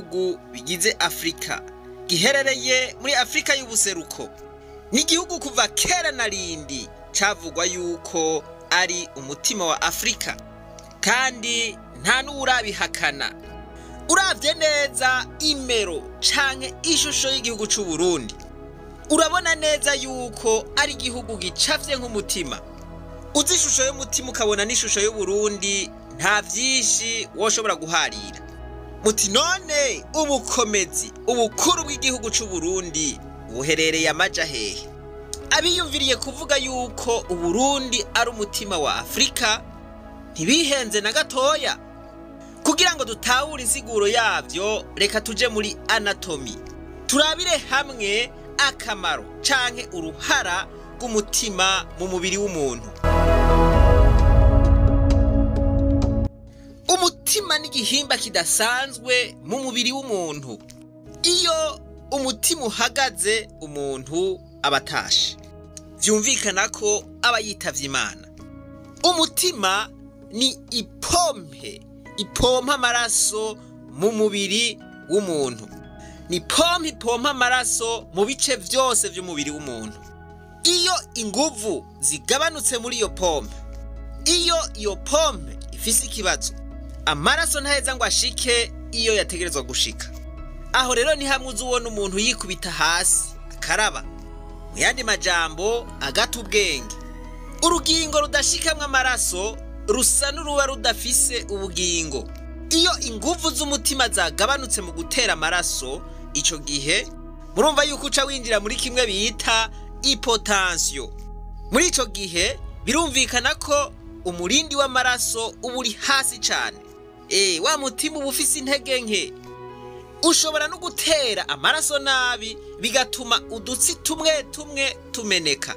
bihugu bigize Afrika, giherereye muri Afrika y'ubuseruko. Ni igihugu kuva kera na rindi cavugwa yuko ari umutima wa Afrika, kandi nta n'uwurabihakana. Uravye neza imero canke ishusho y'igihugu c'u Burundi, urabona neza yuko ari igihugu gicafye nk'umutima. Uzi ishusho y'umutima ukabona n'ishusho y'Uburundi, nta vyinshi woshobora guharira. Muti none ubukomezi, ubukuru bw'igihugu c'u Burundi buherereye amaja hehe? Abiyumviriye kuvuga yuko Uburundi ari umutima wa Afrika ntibihenze na gatoya. Kugira ngo dutahure insiguro yavyo, reka tuje muri anatomy, turabire hamwe akamaro canke uruhara rw'umutima mu mubiri w'umuntu. Umutima ni igihimba kidasanzwe mu mubiri w'umuntu. Iyo umutima uhagaze, umuntu aba atashe, vyumvikana ko aba yitavye Imana. Umutima ni ipompe ipompa amaraso mu mubiri w'umuntu, ni pompe ipompa amaraso mu bice vyose vy'umubiri w'umuntu. Iyo inguvu zigabanutse muri iyo pompe, iyo iyo pompe ifise ikibazo, amaraso ntaheza ngo ashike iyo yategerezwa gushika. Aho rero ni hamwe uza ubona umuntu yikubita hasi akaraba, mu yandi majambo agata ubwenge. Urugingo rudashikamwo amaraso rusa n'uruba rudafise ubugingo. Iyo inguvu z'umutima zagabanutse mu gutera amaraso, ico gihe murumva yuko uca winjira muri kimwe bita hypotension. Muri ico gihe birumvikana ko umurindi w'amaraso uba uri hasi cane. Wa mutima uba ufise intege nke, ushobora no gutera amaraso nabi, bigatuma udutsi tumwe tumwe tumeneka,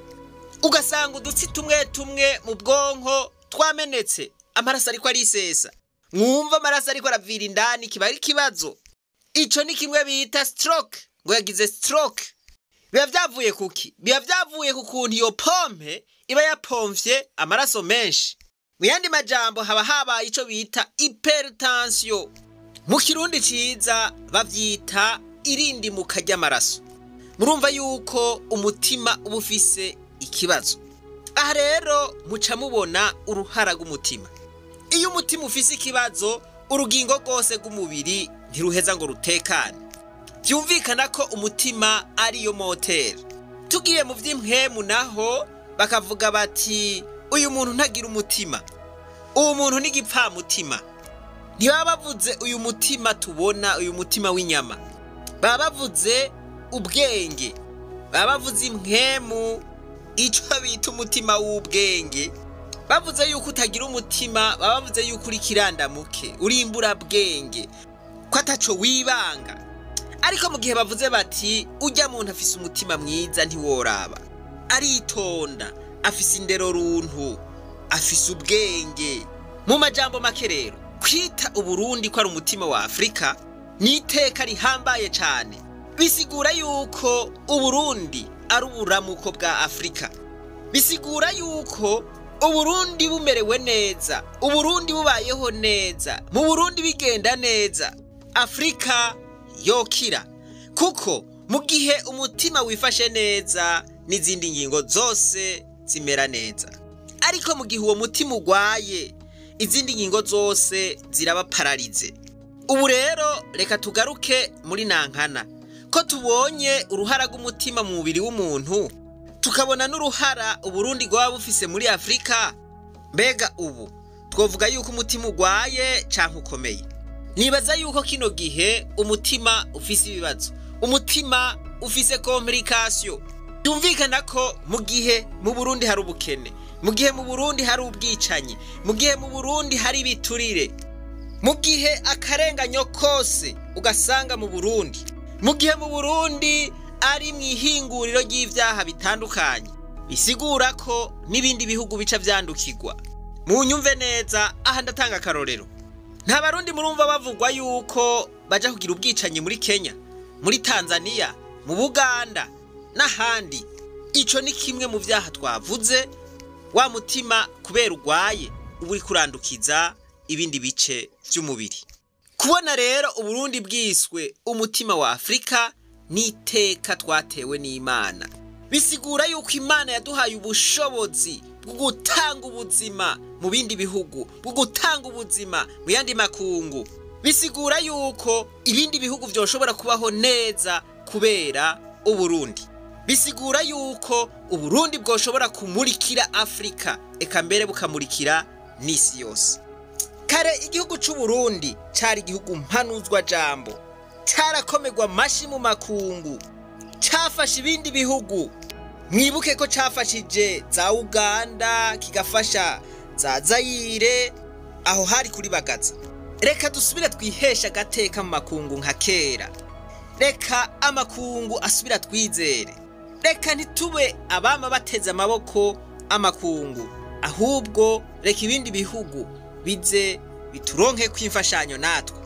ugasanga udutsi tumwe tumwe mu bwonko twamenetse, amaraso ariko arisesa. Mwumva amaraso ariko aravira indani, kiba ari ikibazo. Ico ni kimwe bita stroke, ngo yagize stroke. Biba vyavuye kuki? Biba vyavuye ku kuntu iyo pompe iba yapomvye amaraso menshi. Mu yandi majambo haba habaye ico bita hypertension. Mu kirundi ciza bavyita irindimuka ry'amaraso. Murumva yuko umutima uba ufise ikibazo. Aha rero muca mubona uruhara rw'umutima. Iyo umutima ufise ikibazo, urugingo rwose rw'umubiri ntiruheza ngo rutekane. Vyumvikana ko umutima ariyo moteri. Tugiye mu vy'impwemu naho bakavuga bati uyu muntu ntagira umutima, uwo muntu ni igipfamutima. Ntibaba bavuze uyu mutima tubona, uyu mutima w'inyama, baba bavuze ubwenge, baba bavuze impwemu, ico bita umutima w'ubwenge. Bavuze yuko utagira umutima, baba bavuze yuko uri kirandamuke, uri imburabwenge, ko ataco wibanga. Ariko mu gihe bavuze bati urya muntu afise umutima mwiza ntiworaba, aritonda, afise indero runtu, afise ubwenge. Mu majambo make rero, kwita Uburundi ko ari umutima wa Afrika ni iteka rihambaye cane. Bisigura yuko Uburundi ari uburamuko bwa Afrika. Bisigura yuko Uburundi bumerewe neza, Uburundi bubayeho neza, mu Burundi bigenda neza, Afrika yokira. Kuko mu gihe umutima wifashe neza, n'izindi ngingo zose zimera neza. Ariko mu gihe uwo mutima ugwaye, izindi ngingo zose ziraba pararize. Ubu rero reka tugaruke muri nankana, ko tubonye uruhara rw'umutima mu mubiri w'umuntu, tukabona n'uruhara Uburundi rwaba bufise muri Afrika. Mbega ubu twovuga yuko umutima ugwaye canke ukomeye? Nibaza yuko kino gihe umutima ufise ibibazo, umutima ufise complication. Byumvikana ko mu gihe mu Burundi hari ubukene, mu gihe mu Burundi hari ubwicanyi, mu gihe mu Burundi hari ibiturire, mu gihe akarenganyo kose ugasanga mu Burundi, mu gihe mu Burundi ari mw'ihinguriro ry'ivyaha bitandukanye, bisigura ko n'ibindi bihugu bica vyandukirwa. Munyumve neza, aha ndatanga akarorero. Nta Barundi murumva bavugwa yuko baja kugira ubwicanyi muri Kenya, muri Tanzania, mu Buganda n'ahandi. Ico ni kimwe mu vyaha twavuze. Wa mutima kubera ugwaye uba uriko urandukiza ibindi bice vy'umubiri. Kubona rero Uburundi bwiswe umutima wa Afrika n'iteka twatewe n'Imana, bisigura yuko Imana yaduhaye ubushobozi bwo gutanga ubuzima mu bindi bihugu, bwo gutanga ubuzima mu yandi makungu. Bisigura yuko ibindi bihugu vyoshobora kubaho neza kubera Uburundi. Bisigura yuko Uburundi bwoshobora kumurikira Afrika, eka mbere bukamurikira n'isi yose. Kare igihugu c'Uburundi cari igihugu mpanuzwa jambo, carakomerwa amashi mu makungu, cafashe ibindi bihugu. Mwibuke ko cafashije za Uganda, kigafasha za Zayire, aho hari kuri Bagaza. Reka dusubire twihesha agateka mu makungu nka kera. Reka amakungu asubira twizere. Reka ntitube abama bateze amaboko amakungu, ahubwo reka ibindi bihugu bize bituronke kw'imfashanyo natwe.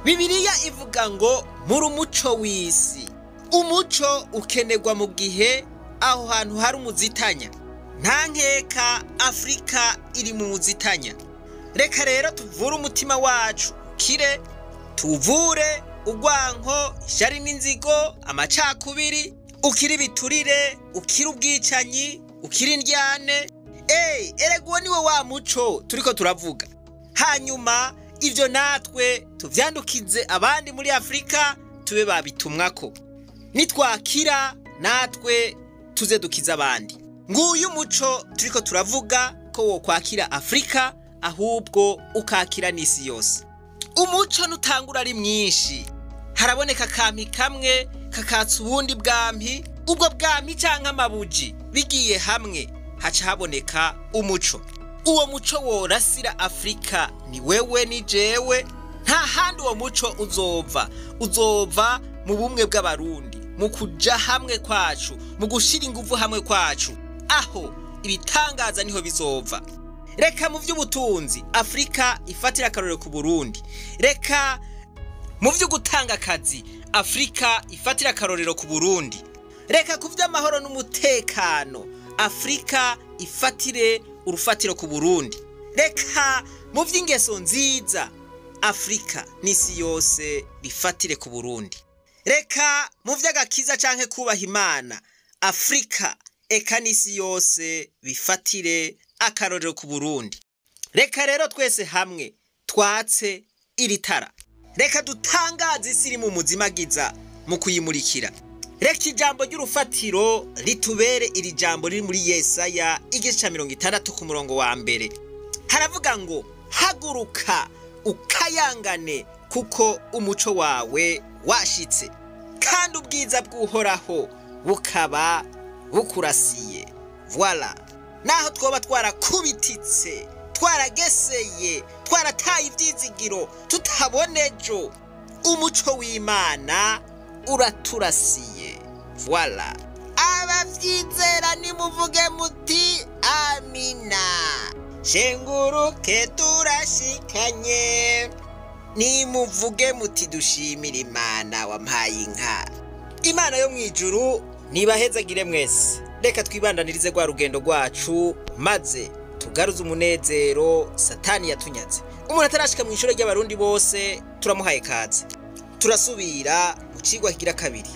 Bibiliya ivuga ngo muri umuco w'isi. Umuco ukenerwa mu gihe aho hantu hari umuzitanya. Nta nkeka Afrika iri mu muzitanya. Reka rero tuvure umutima wacu ukire, tuvure urwanko, ishyari n'inzigo, amacakubiri, ukire ibiturire, ukire ubwicanyi, ukire indyane. Erega uwo niwe wa muco turiko turavuga. Hanyuma ivyo natwe tuvyandukize abandi muri Afrika, tube babitumwako. Nitwakira natwe tuze dukiza abandi. Nguyu muco turiko turavuga ko wokwakira Afrika, ahubwo ukakira n'isi yose. Umuco nutangura ari mwinshi, haraboneka akampi kamwe kakatsa ubundi bwampi, ubwo bwampi canke amabuji bigiye hamwe haca haboneka umuco. Uwo muco worasira Afrika ni wewe ni jewe. Nta handi uwo muco uzova, uzova mu bumwe bw'Abarundi, mu kuja hamwe kwacu, mu gushira inguvu hamwe kwacu. Aho ibitangaza niho bizova. Reka mu vy'ubutunzi Afrika ifatira akarorero ku Burundi. Reka mu vyo gutanga akazi Afrika ifatira akarorero ku Burundi. Reka ku vy'amahoro n'umutekano Afrika ifatire urufatiro ku Burundi. Reka mu vy'ingeso nziza Afrika n'isi yose bifatire ku Burundi. Reka mu vy'agakiza canke kubaha Imana Afrika eka n'isi yose bifatire akarorero ku Burundi. Reka rero twese hamwe twatse iri tara. Reka dutangaze isi iri mu muzimagiza mu kuyimurikira. Reka ijambo ry'urufatiro ritubere iri jambo riri muri Yesaya igice ca 60 ku murongo wa mbere. Haravuga ngo haguruka ukayangane kuko umuco wawe washitse, kandi ubwiza bw'Uhoraho bukaba bukurasiye. Voilà. Naho twoba twarakubititse, twarageseye, twarataye ivyizigiro, tutabonejo, umuco w'Imana uraturasiye. Voilà. Abavyizera nimuvuge muti amina. Shenguruke turashikanye. Nimuvuge muti dushimira Imana wampaye inka. Imana yo mwijuru nibahezagire mwese. Reka twibandanirize rwa rugendo rwacu, maze tugaruze umunezero Satani yatunyaze. Umuntu atarashika mu ishure ry'Abarundi bose turamuhaye kaze. Turasubira mu cigwa kigira kabiri.